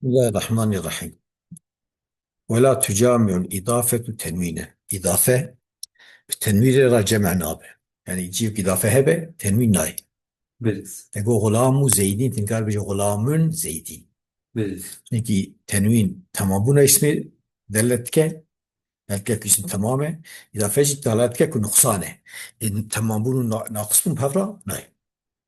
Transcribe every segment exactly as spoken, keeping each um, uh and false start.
Bismillahirrahmanirrahim. Ve la tucami'ul idafetu tenwîne. Îdafe bi tenwînê re cem nabe. Yani cîyek îdafe hebe, tenwîn nayê. Belê. Ego xulamu zeydîn, tu nikare bêjî xulamun zeydîn. Belê. Çünkü tenwîn temambûna îsmê delet dike, belkî îsim temam e. Îdafe jî delet dike ku nuqsan e. E, temambûn û na-, naqisbûn bi hev re nayê.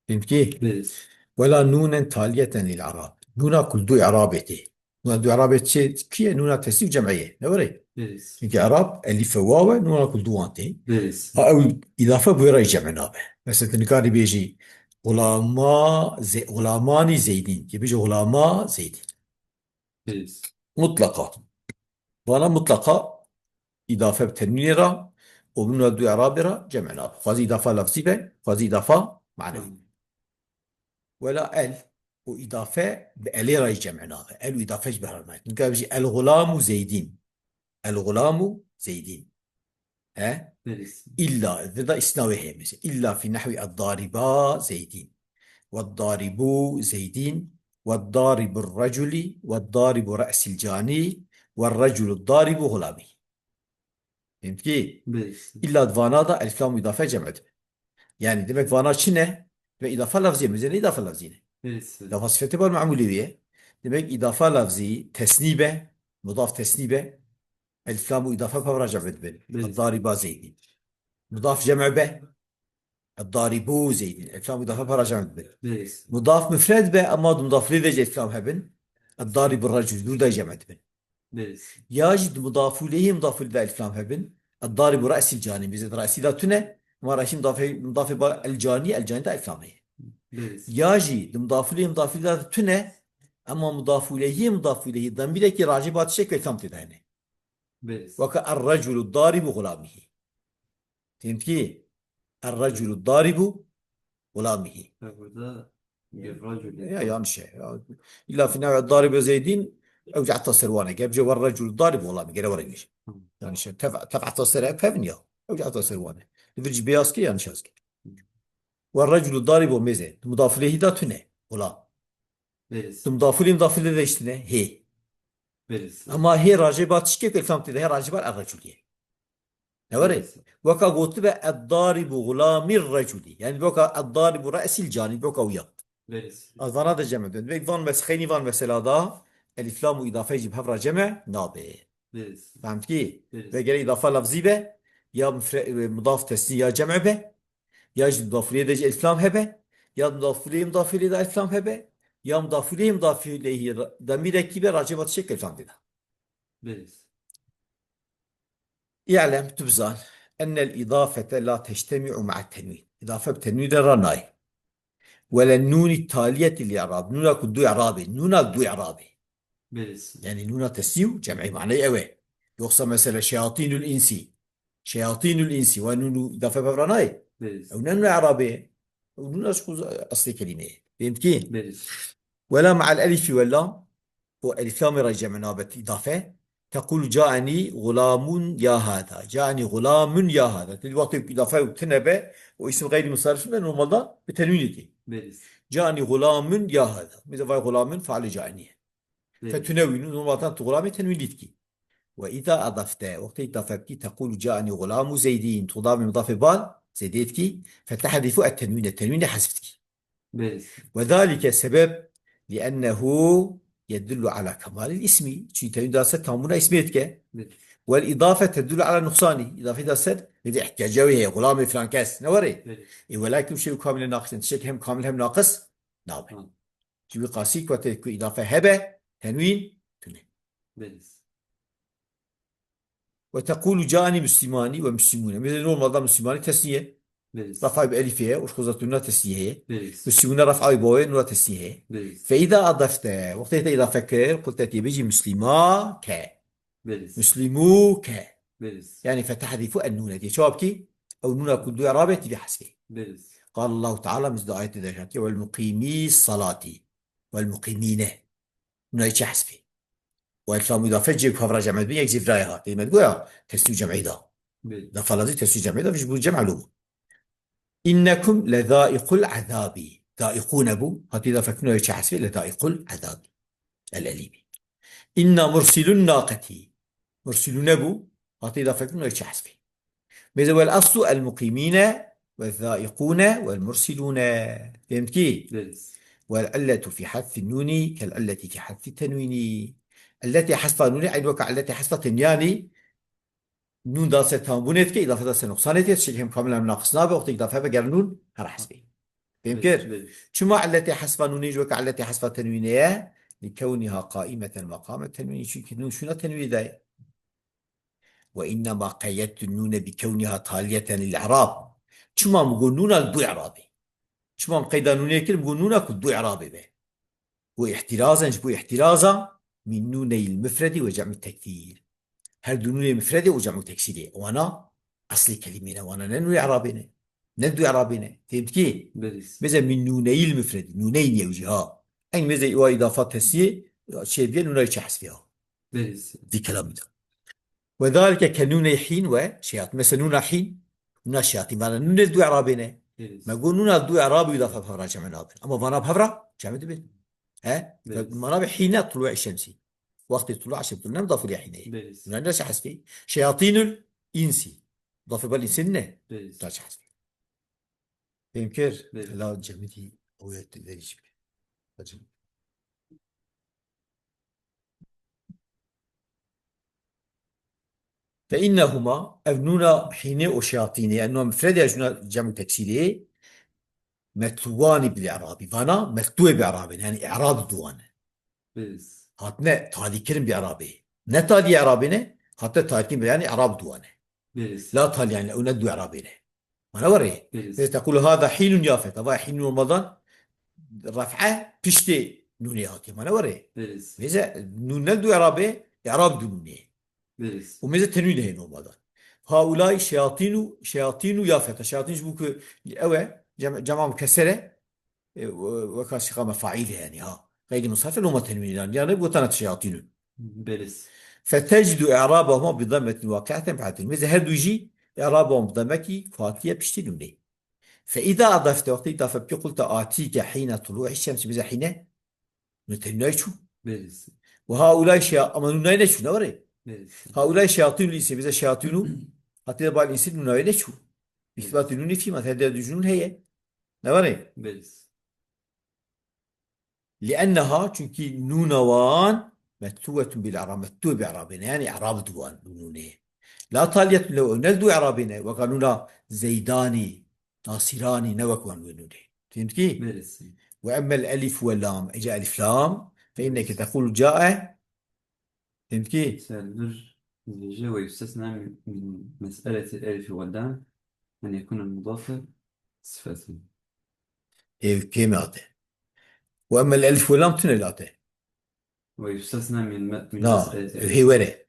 Fehmtî? Belê. Wela nûnen taliyeten lil i'rab. Nûna ku li dû i'rabê tê. Nûna dû i'rabê çi, kî ye? Nûna tesnî û cem'ê ye. Ne were? Belê. Çünkü i'rab elîf e, waw e, nûna ku li dû wan tê. Belê. Ha, ew îdafe bi wê re cem nabe. Mesela tu nikarî bêjî, xulama ze-, xulamanî zeydîn. Ki bêjî xulama zeydîn. Belê. Mutlaka. Vana mutlaka îdafe bi tenwînê re û bi nûna dû i'rabê re cem nabe. Xwazî îdafa lafzî be, xwazî îdafa manewî. Hı. Wela el û îdafe bi elê re jî cem nabe. El û îdafe jî bi hev re nayê. Nikare bêjî el xulamu zeydîn. El xulamu zeydîn. He? Belê. Îlla, di da îsna wê heye mesela. Îlla fî nehwî eddariba zeydîn. Weddaribu zeydîn. Weddaribu reculi. Weddaribu re'sil cani. Werreculu daribu xulamî. Fehmtî? Belê. Îlla di vana da elif lam û îdafe cem dibe. Yani demek vana çi ne? Ve îdafa lafzî ye, mezene îdafa lafzî ne. Belê. Îdafa sifetê bar memûlê wî ye. Demek îdafa lafzî tesnî be, mudaf tesnî be. Elif lam û îdafe bi hev re cem dibin. Belê. Eddariba zeydîn. Mudaf cem be. Eddaribu zeydîn. Elif lam û îdafe bi hev re cem dibin. Belê. Mudaf mufred be, ama di mudaf ileyhî de jî elif lam hebin. Eddaribu recul, dû de cem dibin. Belê. Ya jî di mudaf ileyhî, mudaf ileyhî de elif lam hebin. Eddaribu re'sil cani. Bizê di re'sî de tune. Ama re'sî mudafê, mudafê ba el cani, el cani de elif lam heye. Belê. Ya jî di mudaf ileyhî, mudaf ileyhî de tune. Ama mudaf ileyhî, mudaf ileyhî demîrekî racî ba tiştek elif lam tê de hene. Belê. Weke er-reculu daribu xulamihi. Fehmtî? Er-reculu daribu xulamihi. Ha, burada bir racul. Ya, yanlış şey. Ya, illa fi nehwi daribu zeydin, ew cehta serwane. Gel, bir şey var, reculu daribu xulamihi. Gel, var, yanlış. Hı. Yanlış şey. Tev, tev ata sere pevin ya. Ew cehta serwane. Li vir jî beyaz ki, yanlış yaz ki. Hı. Ve reculu daribu meze. Mudaf ileyhi da tune. Xulam. Belê. Tu mudaf ileyhi, mudaf ileyhi de işte ne? Hê. Belê. Ama hê racê ba tişkê ku elif lam tê de, hê racê ba er-recul ye. Ne were? Belê. Weka gotibe, "Ed-daribu xulamir-reculi." Yani weka "Ed-daribu re'sil cani", weka uya. Belê. Ez vana de cem dön. Ve van mes-, xeynî van mesela da, elif lam û îdafe jî bi hev re cem nabe. Belê. Fehmtî? Belê. Ve gere îdafa lafzî be, ya mufre-, e, mudaf tesnî ya cem be, ya jî mudaf ileyhî de jî elif lam hebe, ya mudaf ileyhî mudaf ileyhî de elif lam hebe, ya mudaf ileyhî mudaf ileyhî ra-, demîrekî be racê ba tişek elif lam tê de. Belê. İ'lem, tu bizan, ennel îdafete la teçtemi'u ma'a tenwîn. Îdafe bi tenwîn re ranayê. Wele nûnî taliyetî li i'rab. Nûna ku du i'rabê. Nûna du i'rabê. Belê. Yani nûna tesnî û cem'î manayê ew e. Yoksa mesela şeyatînul insi. Şeyatînul insi. Wa nûn û îdafe bi hev re nayê. Belê. Ew ne nûna i'rabê ye. Ew nûna ji xwe eslê kelîmeyê. Fehmtî? Belê. Wela ma'al elifî wela. O elif lamê re cem nabe îdafe. Tequlu caeni xulamun ya hada. Caeni xulamun ya hada. Ti wextê îdafe û tine be, o îsim xeyrî musarif be, normalda bi tenwînê tê. Belê. Caeni xulamun ya hada. Mesela vay xulamun failê caeni ye. Belê. Fe tunewînû, normalda tu xulamê tenwînî dikî. Ve îza adafte, wextê îdafe bikî, tequlu caeni xulamu zeydîn. Tu xulamê mudafê bal, zeydê dikî. Fe tehdifu et tenwîne, tenwînê hezf dikî. Belê. Ve zalike sebeb, liennehu yedullu ala kemalil ismi. Çünkü tenwîn da ser tamamına ismi dike. Belê. Vel îdafe tedullu ala nuqsani. Îdafe da ser, bir ihtiyaca wê heye, xulamê filan kes. Ne were? Belê. E, welakin şey kamile naqis, tişek hem kamil hem naqis nabe. Hı. Ji wî qasî ku te ku îdafe hebe, tenwîn tune. Belê. Ve tequlu caeni muslimani ve muslimune. Mesela normalda muslimani tesniye. Belê. Rafa bi elifê ye, û xuzatuna tesniye heye. Belê. Muslimune rafa bi wawê, nûna tesniye heye. Belê. Fe îza adafte, wextê te îdafe kir, qulte tê bêjî muslima ke. Belê. Muslimu ke. Belê. Yani fe tehdifu en nûne diye. Çawa bikî? Ew nûna ku du i'rabê tî vê hezfê. Belê. Qal Allahu Teala, mizda ayetê de hatiye, "Vel muqîmî salati." Vel muqîmîne. Nûna çi hezfê? Û elif lam îdafe cê ku hev re cem dibin, yek jî viraya ha. Tê me digoya tesnî û cem'î da. Belê. Îdafe lafzî tesnî û cem'î da, ji bo cem lû bû. Înnekum lezaiqul ezabî. Zaiqûne bû. Hatî îdafe kir nûna çi hezfê? Lezaiqul ezabî. El elîmî. Inna mursilun naqetî. Mursilûne bû. Hatî îdafe kirin, wê çi hesbê. Mêze wel aslu el muqîmîne ve zâiqûne vel mursilûne. Fehmtkî? Belê. Wel illetu fî hezfî nûnî kel illeti fî hezfî tenwînî. Illetê hezfa nûnê eyn weka illetê hezfa tenyanî. Nûn da ser tambûnê dike, îdafe da ser nuqsanê dike, tiştekî hem kamil hem naqis nabe, wextê îdafe be ger nûn her hesbê. Fêm kir? Belê, belê. Çima illetê hesfa nûnê ji weke illetê hesfa tenwînê ye? Li kewniha qaîmeten meqame tenwînî. Çünkü nûn şûna tenwînê de ye. Ve innema qeyyedtu nûne bi kewniha taliyeten lil i'rab. Çima min got nûna li dû i'rabê? Çima min qeyda nûnê kir, min got nûna ku dû i'rabê be. Û îhtîrazen ji bo îhtîraza min nûneyil mufredî ve cem'u teksîr. Her du nûnê mufredê û cem'u teksîrê. Wana eslê kelîmê ne, wana ne nûnê i'rabê ne. Ne du i'rabê ne. Fêm dikî? Belê. Mêze min nûneyil mufredî. Nûneyî niye wî jî ha. Eng mêze wa îdafa tesnîyê, çê bîye nûnayê çi hesbê ha. Belê. Di kelamî de. Ve zalike ke nûnê hîn ve şeyat. Mesela nûna hîn, nûna şeyatîn. Vana nûnê du i'rabê ne. Belê. Me got nûna du i'rabî îdafa bi hevra cem'e nabin. Ama vana bi hevra cem'e dibin. He? Belê. Mana bi hîne tulû'î şemsî. Wextê tulû'î şemsî. Ne mudafû lê hîneyê. Belê. Nûna ne şe hesbê. Şeyatînul însî. Mudafê bel însî ne. Belê. Da çi hesbê. Fêm kir? Belê. Hela cemidî ew yek derî jî bê. Bacım. Fe innehuma, ev nûna hînê û şeyatînê, ev nûna mufredê ya ji nûna cem û teksîrê, metluwani bil i'rabî. Vana metluwê bi i'rabê ne, yani i'rab duwan e. Belê. Hatine talîkirin bi i'rabê. Ne talî i'rabê ne, hatine talîkirin bi, yani i'rab duwan e. Belê. La talî yani, ew ne du i'rabê ne. Mana were. Belê. Mêze tekulu hada hînun ya feta. Va hînun olmadan ref'e piştê nûnê hatiye. Mana were. Belê. Mêze nûn ne du i'rabê, i'rab du nûnê. Belê. Û mêze tenwîn heye olmadan. Haulay şeyatînu, şeyatînu ya feta. Şeyatîn ji bo ku ew e, cem-, cema mukesere, e, we-, weka sîqa mefaîl e yani ha. Xeyrî musafir loma tenwîn yani. Yani gotana şeyatînu. Belê. Fetecdu i'rabahuma bi dammetin waqi'aten ba'dil. Mêze her du jî i'rabahum bi dammekî ku hatiye piştî nûnê. Fe îza adafte, wextê îdafe bikî, qulta atîke hîne tulû'î şemsî, bize hîne, nû tenwînayê çû. Belê. Ve haulay şeya-, ama nûnayê neçû, ne were? Belê. Haulay şeyatînul însî, bize şeyatînu, hatî de bal însî nûnayê neçû. Bi îsbatî nûnî fî ma, her der du jî nûn heye. Ne were? Belê. Li'enneha, çünkü nûna wan metluwetun bil i'rab, metluwe bi i'rabê ne, yani i'rab duwan nûnê. La taliyetun lew, ne du i'rabê ne, weka nûna Zeydanî, Nasîranî, ne wek wan wê nûnê. Fehmtkî? Belê. Ve emmel elif ve lam, ece elif lam, fe inneke tekulu ca'e, fehmtkî? Ser bir dibêje ve yustesna min mes'eletil elifi ve lam en yekûnel mudafe sifeten. Ev kêm hate. Ve emmel elif ve lam tune late. Ve yustesna min me-, min Na, mes'eletil ev hê were.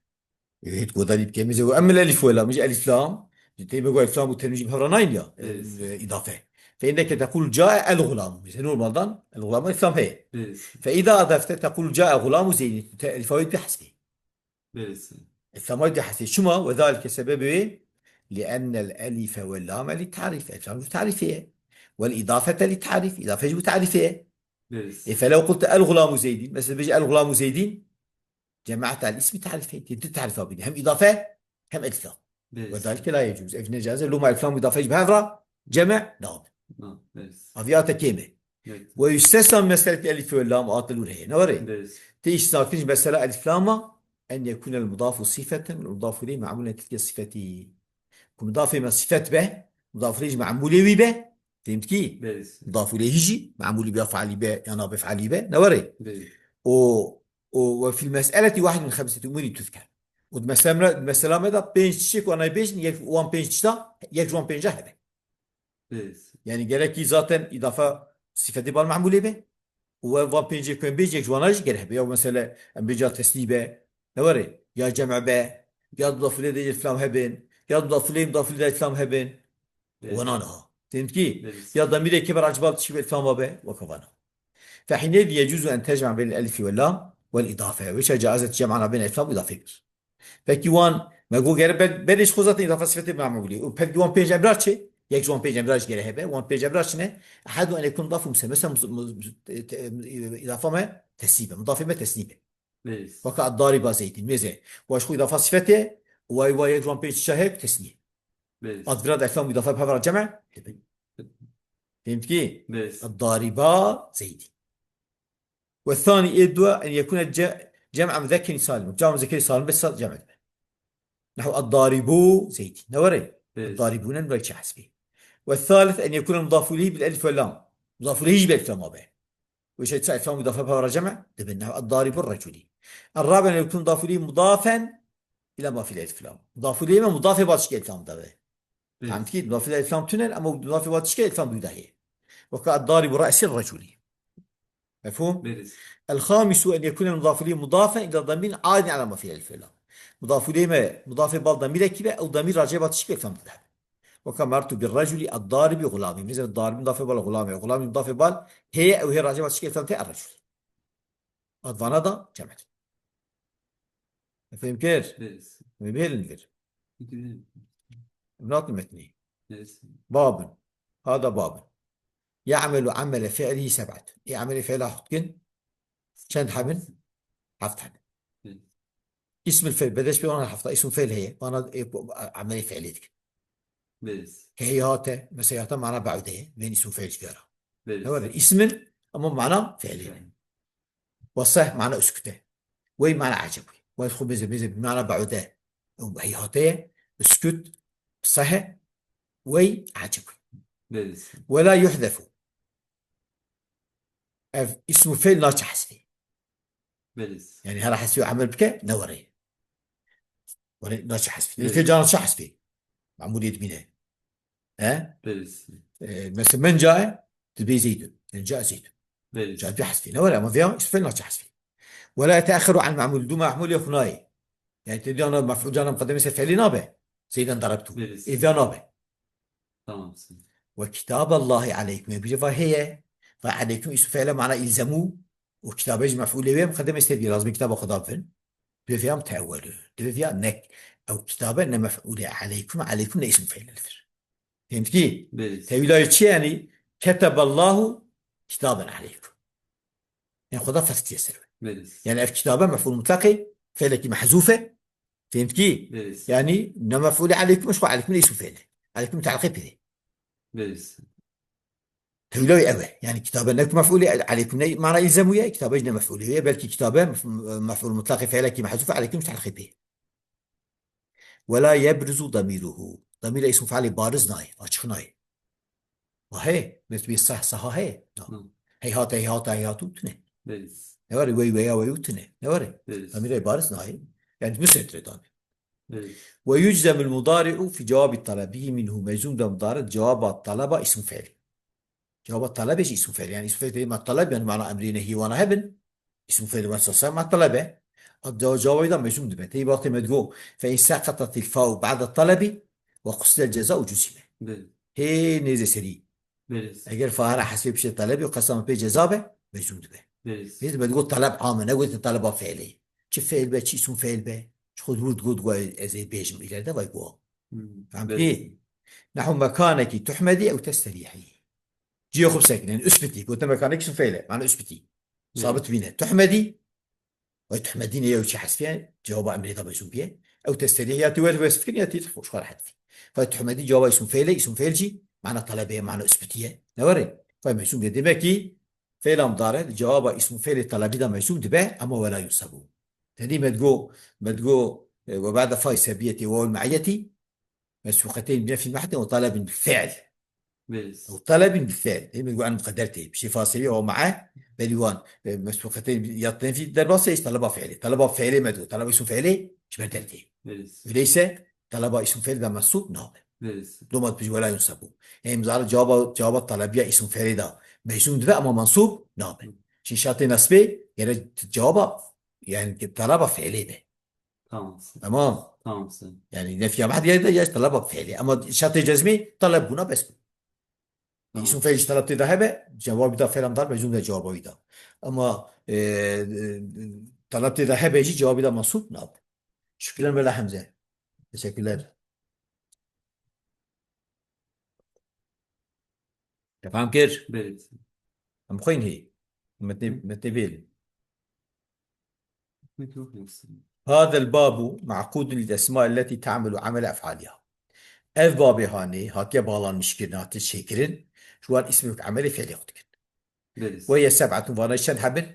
Ev hê godarî bike. Mêze ve emmel elif ve lam, ji elif lam, ji tê me got elif lam û tenwîn jî bi hevra nayîn ya, Evet. e, îdafe. Fe inneke tekul cae el gulam. Mêze normaldan el gulam elif lam heye. Evet. Fe îza adafte tekul cae gulamu Zeydîn. Te elif lam wê dihesbê. Belê. Elif lam wê dihesbê. Çima? Ve zalike sebebê wê, li'ennel elife ve lame li tarîf. Elif lam ji tarîfê ye. Vel îdafete li tarîf. Îdafe ji bo tarîfê ye. Belê. E, felew qultu el gulamu Zeydîn. Mesela bêje el gulamu Zeydîn. Cemaat el ismi tarîfê. Tê du tarîfa bîne. Hem îdafe, hem elif lam. Belê. Ve zalike la yecûz. Ev necaiz e. Loma elif lam îdafe ji bi hevra ceme nabe. Na, belê. Aviyate kêm e. Evet. Ve yustesna mes'eletil elif ve lam atilûr heye. Ne were? Belê. Tê îstisna kirin ji mesela elif lama en yekûnel mudafu sifeten, mudafu ileyh me'mûlen tilke sifeti. Ku mudafê me sifet be, mudafu ileyh jî me'mûlê wî be, fehmtkî? Belê. Mudafu ileyhî jî me'mûlî be, ya fe'lî be, ya nabe fe'lî be, ne were? Belê. O, o, ve fil mes'eleti wahid min xemseti umûrî tuzker. Û di mesela, di mesela me de pênc tiştê ku anay bêjin, yek wan pênc tişta, yek ji wan pênca hebe. Evet. Yani gerekî zaten îdafa sifetê bal me'mûlê be. Û ev van pêncê ku em bêjin, yek ji wana jî gere hebe. Ya mesela em bêja tesnî be, ne were? Ya cem'e be, ya mudafûlê de elif lam hebin, ya mudafûlê, mudafûlê de elif lam hebin. Evet. Wana niha. Fehmtkî? Evet. Ya demîrê kê ber acibal tişî be elif lam be, weke vana. Fehînê di yecûzu en tecma beynel elifi ve lam vel îdafe. Wêşa caizet cem'ana beyne elif lam îdafe bikî. Pekî wan, me got gere ber-, berê ji xwe zaten îdafa sifetê me'mûlî. Û pekî wan pênc emra çi? Yek ji wan pênc emra jî gere hebe. Wan pênc emra çi ne? Ehadu en yekûn mudafu musemesen mus-, mus-, mus-, e, te-, e, îdafa me tesnî be. Mudafê me tesnî be. Belê. Weke ad-dariba Zeydîn. Mêze. Wa ji xwe îdafa sifetê, wa, wa yek ji wan pênc çiya heye ku tesnî ye. Belê. Ad vira di elflam îdafa bi hev re cem e, dibin. Fehmt ki? Belê. Ad-dariba Zeydîn. Ve thani ê dua en yekune ce-, cem'a muzekkerin salim. Cem'a muzekkerin salim bes cem dibe. Nehu ad-daribu Zeydîn. Ne were? Belê. Ad-daribune nurayçî hesbî. Ve thalith en yekune mudafu ileyhi bil elif ve lam. Mudafu ileyhi jî bi elif lam abe. Ve şey elif lam mudafe pevra cem'e dibin. Nehu ad-daribu reculi. Er-rabi en yekune mudafu ileyhi mudafen ila ma fil elif lam. Mudafu ileyhi me mudafê ba tişkî elif lam dabe. Belê. Fehmt ki? Mudafê de elflam tune ne, ama mudafê wa tişkî elflam dû de heye. Weke ad-daribu re'sî reculî. Mefhûm? Belê. El-xamisu en yekune mudafu ileyhi mudafen ila damîrin aidin ala ma fî elf lam. Mudafu ileyhi me mudafê bal damîrekî be, ew damîr racê ba tişkî elflam dide. Weke mertu bir reculî ad-daribi xulamî. Mesela daribi mudafê bal xulamî. Xulamî mudafê bal heye, ew hê racê ba tişkî elflam tê er-recul. Ad vana da cem. Fehim kir? Belê. Em bihêlin vir. Belê. Em natin metnî. Belê. Babin. Hada babin. Ya'melu amele fi'lihi seb'etun. Ê amelê fi'la xwe dikin çend hebin? Heft hebin. Belê. Îsmil fi'l, bedeş pê wana hefta îsm fi'l heye. Wana, e, bu, a, amelê fi'lê dikin. Belê. Heyhate, mesela heyhate mana ba'ude ye. Bên îsm fi'l jî diyar e. Belê. Ne were? Îsmin, ama mana fi'lê ne. Belê. Ve seh mana uskute. Wey mana ecebî. Wey xwe beze, beze mana ba'ude. Ew heyhate ye, uskut, seh, wey ecebî. Belê. Ve la yuhzefu. Ev îsm û fiil naçe hesbê. Belê. Yani hera hesbê amel bike, ne were. Were naçe hesbê. Belê. Îlke cana çi hesbê? Mamûliyet bîne. He? Belê. E, mesela men cae, dibê Zeydun. Yani cae Zeydun. Belê. Cae dibê hesbê. Ne were ama veya îsm fiil naçe hesbê. Ve la yeteaxeru an mamûl, dû mamûlê xwe nayê. Yani te diyana mef'ul cana muqeddemê ser fiilê nabe. Zeyden darabtu. Belê. Ê veya nabe. Tamam. Ve kitaballahi aleykum. Ê bîre va heye. Va aleykum îsm fiile mana îlzemû. Û kitabe jî mef'ulê wê muqeddemê ser dî lazim kitaba xwe da bivin. Divê viya muteewwel. Divê viya nek. Ew kitabe ne mef'ulê aleykum, aleykum ne îsm fiile li vir. Fehmt ki? Belê. Tewîlayê çi yani? Keteballahu kitaben aleykum. Yani xwe da festiye ser wê. Belê. Yani ev kitabe mef'ul mutlaqê, fiilekî mehzûf e. Fehmt ki? Belê. Yani ne mef'ulê aleykum, eşxwe aleykum ne îsm fiile. Aleykum te'liqê pêrê. Belê. Tewîla wî ew e. Yani kitabe ne ku mef'ulê aleykum ne mana îlzemû ye, kitabe jî ne mef'ulê wê ye, belkî kitabe mef-, mef'ul mutlaqê fiilekî mehzûf e, aleykum ji te'liqê pê. Wela yebrizu damîruhu. Damîra îsm fiilê bariz nayê, açık nayê. Wa heye, mesela seh, seha heye. Na. Hı. Heyhate, heyhata, heyhatû tune. Belê. Ne were, wey, weya, weyû tune. Ne were? Belê. Damîra bariz nayê. Yani müsetre damîr. Belê. Ve yuczemul mudari'u fi cewabi talebihi minhu, meczûm de mudari cewaba taleba îsm fiilî. Cewaba talebê jî îsm fiilî. Yani îsm fiilî ma taleb yani mana emrî nehî wana hebin. Îsm fiilî wan sasa ma talebe. Ad cewaba da meczûm dibe. Tey wextê me digo fe in seqetatil fa'u ba'da talebi ve qusdel ceza'u cuzime. Belê. Hê nêzê serî. Belê. Eger fa hera hesbê piştê talebî û qesama pê ceza be, meczûm dibe. Belê. Hê me digo taleb am e, negotin taleba fiilî. Çi fiil be, çi îsm fiil be, çi xwe dûr digot, digot ez ê bêjim, îlerde vay go. Hmm. Fehmtî? Belê. Nehu mekanekî tuhmedî ew testerîhî. Cihê xwe bisekine, yani usbitî, gote mekanekî îsm fiil e, mana usbitî. Belê. Sabit bîne. Tuhmedî, vay tuhmedî ne yew çi hesfiye, cewaba emrê da meczûm biye. Ew testerîhî ya tî wer wesf kirin ya tî xwe xwe hesfî. Vay tuhmedî cewaba îsm fiil e, îsm fiil jî mana talebe ye, mana usbitî ye. Ne were? Vay meczûm biye. Demek ki Fêla mudare li cewaba îsm û fêlê talebî de meczûm dibe, ema wela yunsebu. Tenî me digo, me digo, e, we ba'de fay sebiyetî wawul me'iyetî, mesbuqeteyni bi nefyil mahd û talebin bil fi'l. Belê. Û talebin bil fi'l. Ê me digo en muqedder tê. Piştê fa sebiye o ma'a, belî wan, e, mesbuqeteyni ya tenfî derbas e, taleba fi'lê. Taleba fi'lê me digo. Taleba îsm fi'lê ji ber der tê. Belê. Öyleyse taleba îsm fi'l de mensûb nabe. Belê. Doma tu ji wela yunsebu. Ê mizara cevaba, cevaba talebiya îsm fi'lê de meczûm dibe ama mensûb nabe. Hı. Çi şartê nesbê, gerek cevaba, yani taleba fi'lê be. Tamam. Tamam. Tamam sen. Yani nefya mahd ya da ya taleba fi'lê. Ama şartê cezmê taleb bûna bes bû. Tamam. Îsm fi'l ji taleb tê de hebe, cevabî da fi'l amdar meczûm de cevaba wî da. Ama, e, e, taleb tê de hebe jî cevabî da mensûb nabe. Şükürler Mela Hemze. Teşekkürler. Te fam kir? Belê. Em xwîn hî. Metnê, metnê bêl. Peki, yok, yok. هذا الباب معقود للأسماء التي تعمل عمل أفعالها. Ev babê hanê hatiye bağlanmış kirin, hatiye çêkirin, ji wan îsmê wek emelê fiilê xwe dikin. Belê. وهي سبعة, vana çend hebin?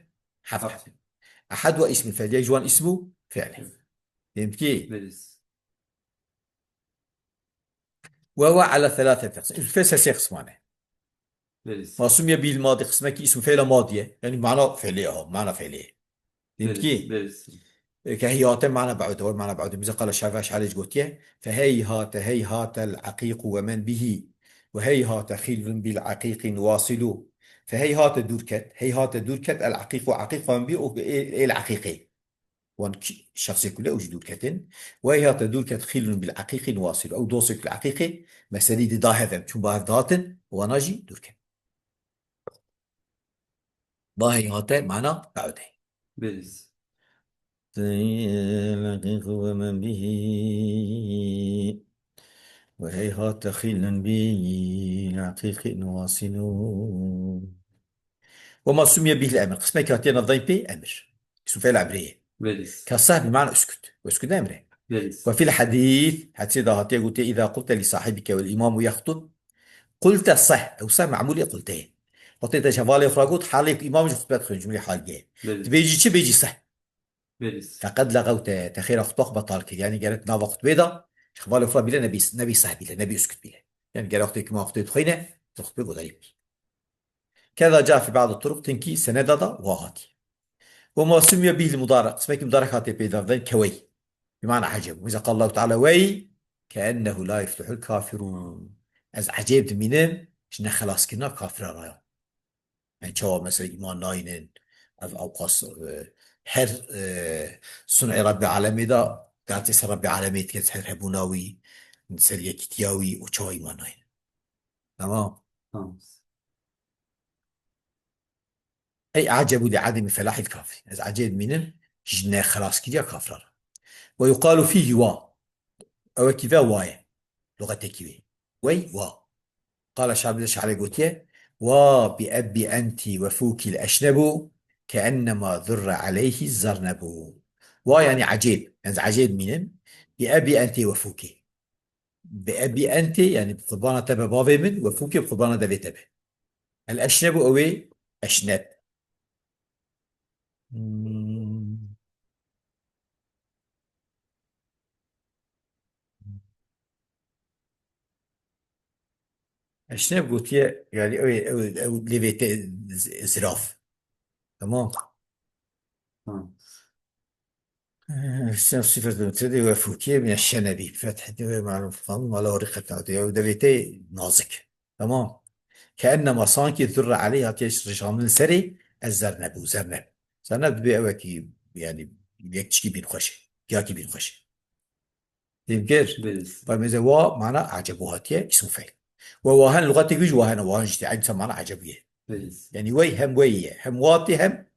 Heft hebin. Heft. Ehed wa îsmî fiil, yek ji wan îsm û fiil e. Belê. Fehmî? Belê. Ve huve ala thelatheti aqsam. Îsm fiil ser sê qisman e. Belê. Ma sumiye bil madi, qismekî îsm fiila madî ye. Yanî mana fiilê ye, mana fiilê ye. Belê, fehmî? Belê. E, ke heyhate mana ba'ude, ve mana ba'ude. Bize qala şair ve şair gotiye. Fe heyhate heyhatel aqiqu ve men bihi. Ve heyhate xilvun bil aqiqin wasilu. Fe heyhate dûr ket. Heyhate dûr ket el aqiqu, aqiq ve men bihi, o, e, el aqiqê. Wan kî-, şexsê kule û jî dûr ketin. Ve heyhate dûr ket xîlun bil aqiqin wasil. Ew dostê kul aqiqê meselî di da hev em çûn ba hev dihatin, wana jî dûr ket. Ba heyhate mana ba'ude. Belê. Aqiqu ve men bihi. Ve heyhate xîlun bil aqiqin wasilu. Ve ma sumiye bihil emir. Qismekî hatiye navdayîn pê emir. Îsm fiil emrê ye. Belê. Ke seh bi mana uskut. Uskut emre. Belê. Ve fil hadîs, hadîsê de hatiye gotiye, "Îza qulte li sahibike vel îmamu yextub, qulte seh." Ew seh me'mûlê qulte ye. Wextê te ji hevalê xwe re got, halê ku îmam ji xutbe dixwîne, cumlê haliye. Belê. Dibêjî çi? Bêjî seh. Belê. Feqet lexewte, te xêra xutba xwe betal kir. Yanî gerek nava xutbê de ji hevalê xwe bîle nebî, nebî seh bîle, nebî uskut bîle. Yanî gerek wextê ku ma xutbê dixwîne, tu xutbê guhdarî bikî. Keza ca fi ba'd turuq, tinkî seneda da wa hatî. Ve ma sumiye bihil mudarek, qismekî mudarek hatê peyda, ven kewey. Bi mana eceb. Mesela qala Allahu Teala, "Wey, keennehu la yuflihul kafirun." Ez ecêb dimînim, ji nexelaskirina kafira re ya. Yani çawa mesela îman nayînin, ev ewqas, e, her, e, sun'ê Rabbê Alemê de, derdê ser Rabbê Alemê dike, ser hebûna wî, ser yekîtiya wî û çawa îman nayînin. Tamam. Tamam. Ey ecebu li ademi felahil kafir. Ez ecêb dimînim ji nexelaskiriya kafira re. Ve yuqalu fîhî wa. Ew wekî ve wa ye. Luxetekî wê. Wey wa. Qala şair, şairê gotiye, "Wa bi ebbi enti ve fûkil eşnebu, keennema zurre aleyhi zernebu." Wa yani ecêb. Ez ecêb dimînim. Bi ebbi enti ve fûkî. Bi ebî entê, yani bi qurbana te be bavê min, ve fûkê bi qurbana devê te be. El eşnebu, ew ê eşneb. Hmm. Eşneb gotiye, yani ew ê, ew ê, ew lêvê te z-, ziraf. Tamam. Tamam. Sen sifet tedi ve fûkiyê min şenebî. Fethedî ve maruf tamam. Mala orî qetadî. Ew devê te nazik. Tamam. Keennema sanki zurre aleyh hatiye rişandin serê ez zerneb û zerneb. Zerneb dibê ew wekî, yani, yek çikî bîn xweş. Giyakî bîn xweş. Têbgir. Belê. Vay mêze wa mana ecebû hatiye, îsmû fe'l. Ve wahen luxetê wî jî wahen e, wahen jî tê, eyn dîsa mana ecebû ye. Belê. Yani wey hem wey ye, hem wa tê hem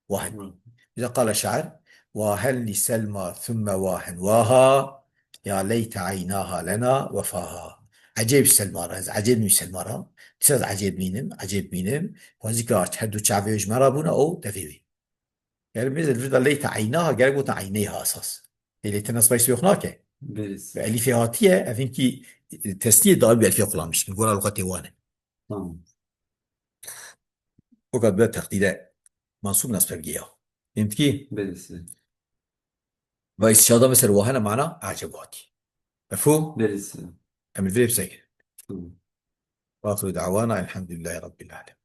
wahen. Hı. Bize qala şair, "Wahen li Selma thumme wahen waha, ya leyte eynaha lena wefaha." Ecêb Selma ra, ez ecêb nîm Selma ra, dîsa ez ecêb nînim, ecêb nînim, xwezîka her du çavê ji me ra bûna, o devê wê. Ger mêze li vir de leyte eynaha, gerek gotin eyneyha esas. Lê leyte nesbay siyok nake. Belê. Ve elîfê hatiye, ev hinkî, e, tesnîye daîm bi elfê xulamîş dikin. Gora luxetê wan e. Tamam. O kat be teqdîre mansûb nesbe bi ya. Fehmî? Belê. Va îstişada me ser wahene mana eceb hatî. Mefhûm? Belê. Em li vir bisekin. Tamam. Ve axiru da'wana elhamdülillahi rabbil alemin.